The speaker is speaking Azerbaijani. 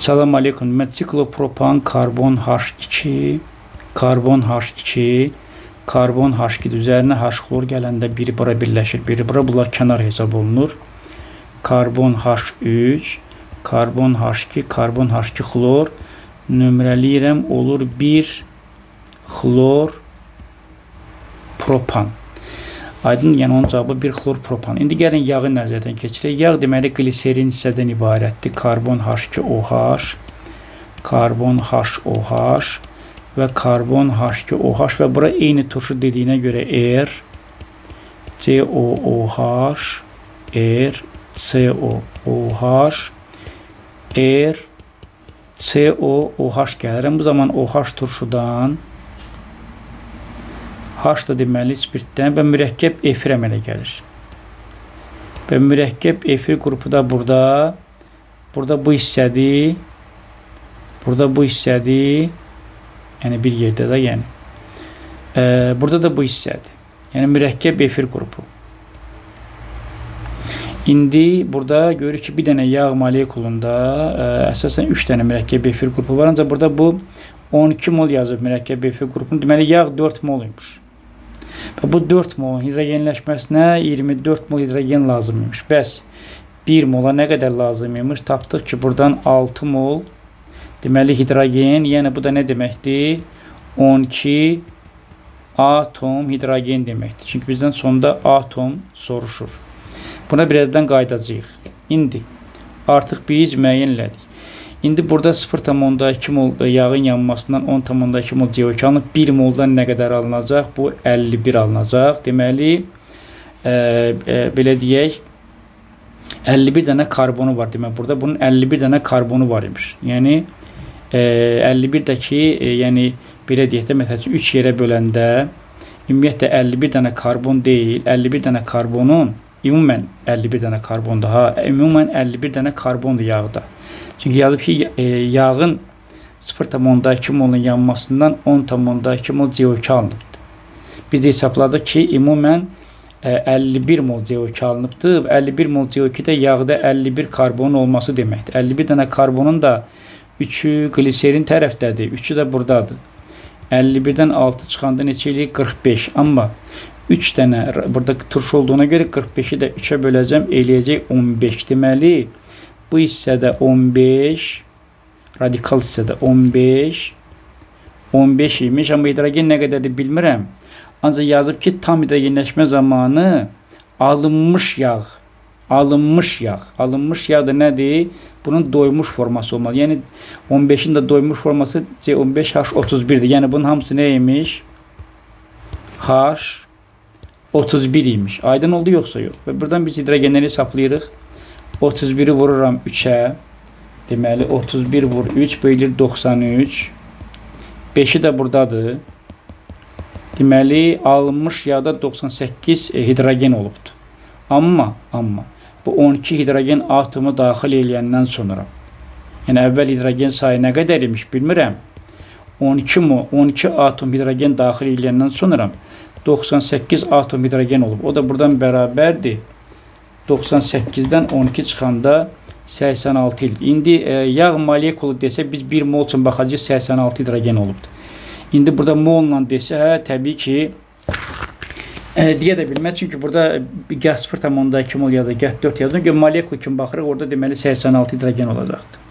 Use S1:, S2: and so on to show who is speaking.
S1: Salam aleykum. Deməli, siklopropan karbon H2, karbon H2, karbon H2 üzərinə H xlor gələndə biri bura birləşir, biri bura. Bunlar kənar hesab olunur. Karbon H3, karbon H2, karbon H2 xlor nömrələyirəm. Olur 1 xlor propan. Aydın, yəni onun cavabı 1 xlor propan. İndi gəlin yağı nəzərdən keçirək. Yağ deməli gliserin hissədən ibarətdir. Karbon H2OH, karbon HOH və karbon H2OH və bura eyni turşu dediyinə görə R, COOH, R, COOH, R, COOH gəlir. Bu zaman OH turşudan, H da deməli spirtdən və mürəkkəb efir əmələ gəlir. Və mürəkkəb efir qrupu da burada. Burada bu hissədir. Burada bu hissədir. Yəni bir yerdə də yəni. Burada da bu hissədir. Yəni mürəkkəb efir qrupu. İndi burada görürük ki, bir dənə yağ molekulunda əsasən 3 dənə mürəkkəb efir qrupu var. Ancaq burada bu 12 mol yazıb mürəkkəb efir qrupunu. Deməli yağ 4 mol imiş. Və bu 4 molun hidrogenləşməsinə 24 mol hidrogen lazım imiş. Bəs 1 mola nə qədər lazım imiş? Tapdıq ki, buradan 6 mol deməli hidrogen, yəni bu da nə deməkdir? 12 atom hidrogen deməkdir. Çünki bizdən sonda atom soruşur. Buna birazdan qayıdacağıq. İndi artıq biz müəyyən elədik. İndi burada 0,2 mol yağın yanmasından 10,2 mol CO2 alınıb. 1 moldan nə qədər alınacaq? Bu 51 alınacaq. Deməli, belə deyək, 51 dənə karbonu var. Demək, burada bunun 51 dənə karbonu var imiş. Yəni 51 də ki, yəni belə deyək də, məsəl üçün 3 yerə böləndə ümumiyyətlə 51 dənə karbon deyil, 51 dənə karbonun ümumən 51 dənə karbondur. Ha, ümumən 51 dənə karbondur yağda. Çünki yazıb ki, yağın 0,2 molun yanmasından 10,2 mol CO2 alınıbdır. Biz hesabladıq ki, ümumən 51 mol CO2 alınıbdır. 51 mol CO2 də yağda 51 karbonun olması deməkdir. 51 dənə karbonun da 3-ü gliserin tərəfdədir, 3-ü də buradadır. 51-dən 6 çıxanda neçə eləyir? 45. Amma 3 dənə burada turşu olduğuna görə 45-i də 3-ə böləcəm, eləyəcək 15. Deməli, bu hissədə 15, radikal hissədə 15, 15 imiş. Amma hidrogen nə qədərdir bilmirəm. Ancaq yazıb ki, tam hidrogenləşmə zamanı alınmış yağ, alınmış yağ, alınmış yağ da nədir? Bunun doymuş forması olmalı. Yəni 15-in də doymuş forması C15H31-dir. Yəni bunun hamısı nə imiş? H31 imiş. Aydın oldu yoxsa yox? Və buradan biz hidrogenləri hesablayırıq. 31-i vururam 3-ə. Deməli 31 vur 3 bölür 93. 5-i də buradadır. Deməli alınmış yağda 98 hidrogen olubdur. Amma bu 12 hidrogen atomu daxil eləyəndən sonra, yəni əvvəl hidrogen sayı nə qədər imiş bilmirəm. 12 atom hidrogen daxil eləyəndən sonra 98 atom hidrogen olub. O da buradan bərabərdir. 98-dən 12 çıxanda 86 il. İndi yağ molekulu desə biz 1 mol üçün baxacağıq 86 hidrogen olubdur. İndi burada molla desə, hə, təbii ki deyə də bilməz. Çünki burada gah 0,2 mol ya da gah 4 yazılır. Çünki molekul kimi baxırıq, orada deməli 86 hidrogen olacaqdır.